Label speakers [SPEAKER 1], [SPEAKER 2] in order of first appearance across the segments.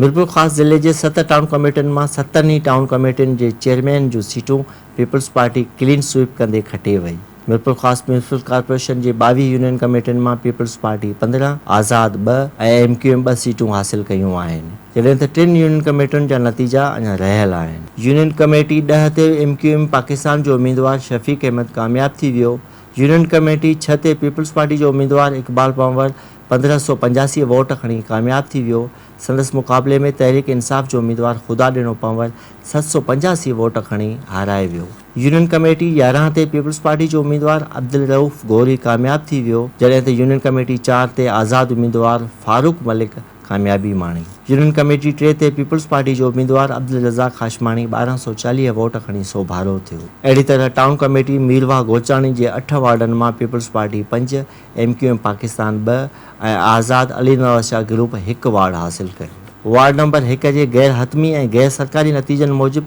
[SPEAKER 1] ميرپورخاص ضلعي جي ست ٽائون ڪميٽين مان ستن ئي ٽائون ڪميٽين جي چيئرمين جون سيٽون پيپلز پارٽي ڪلين سوئيپ ڪندي کٽي وئي. ميرپورخاص ميونسپل ڪارپوريشن جي 22 يونين ڪميٽين مان پيپلز پارٽي 15، آزاد ٻه ۽ ايم ڪيو ايم ٻه سيٽون حاصل ڪيون آهن. جڏهن ته ٽن يونين ڪميٽين جا نتيجا اڃا رهيل آهن. يونين ڪميٽي ڏهه تي ايم ڪيو ايم پاڪستان جو اميدوار شفيق احمد ڪامياب ٿي ويو. يونين ڪميٽي ڇهه تي پيپلز پارٽي جو اميدوار اقبال پنهور 1585 ووٽ کڻي ڪامياب ٿي ويو. سندس مقابلي ۾ تحريڪ انصاف جو اميدوار خدا ڏنو پنهور 785 ووٽ کڻي هارائي ويو. يونين ڪميٽي 11 تي پيپلز پارٽي جو اميدوار عبدالرئوف غوري ڪامياب ٿي ويو، جڏهن ته يونين ڪميٽي چار تي آزاد اميدوار فاروق ملڪ ڪاميابي ماڻي. يونين ڪميٽي ٽي تي پيپلز پارٽي جو اميدوار عبدالرزاق هاشماڻي 1240 ووٽ کڻي سوڀارو ٿيو. اهڙي طرح ٽائون ڪميٽي ميرواهه گوچاڻي جي اٺ وارڊن مان پيپلز پارٽي پنج، ايم ڪيو ايم پاڪستان ٻه ۽ آزاد علي نواز شاهه گروپ هڪ وارڊ حاصل ڪيو. وارڊ نمبر هڪ جي غير حتمي ۽ غير سرڪاري نتيجن موجب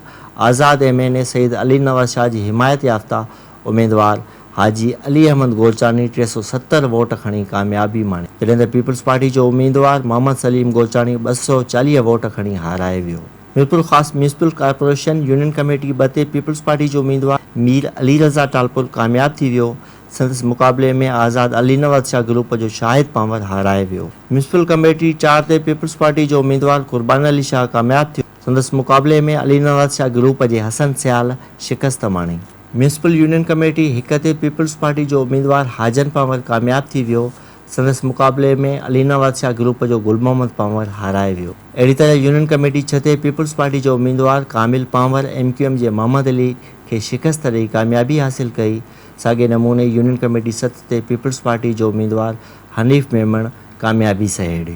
[SPEAKER 1] آزاد M N A Syed Ali Nawaz Shah جي حمايت يافته اميدوار حاجي علي احمد گورچاڻي 370 ووٽ کڻي ڪاميابي ماڻي جڏهن ته پيپلز پارٽي جو اميدوار محمد سليم گورچاڻي 240 ووٽ کڻي هارائي ويو. Mirpurkhas municipal corporation union committee ٻه تي پيپلز پارٽي جو اميدوار مير علي رضا ٽالپر ڪامياب ٿي ويو سندس مقابلي ۾ آزاد علي نواز شاهه گروپ جو شاهد پنهور هارائي ويو. ميونسپل ڪميٽي چار تي پيپلز پارٽي جو اميدوار قربان علي شاهه ڪامياب ٿيو. سندس مقابلي ۾ علي نواز شاهه گروپ جي حسن سيال شڪست ماڻي. ميونسپل يونين ڪميٽي هڪ تي پيپلز پارٽي جو اميدوار حاجن پنهور ڪامياب ٿي ويو. سندس مقابلي ۾ علي نواز شاهه گروپ جو گل محمد پنهور هارائي ويو. اهڙي طرح يونين ڪميٽي ڇهه تي پيپلز پارٽي جو اميدوار Kamil Panhwar M Q M جي محمد علي کي شڪست ڏئي ڪاميابي حاصل ڪئي. ساڳئي نموني يونين ڪميٽي ست تي پيپلز پارٽي جو اميدوار حنيف ميمڻ ڪاميابي سهيڙي.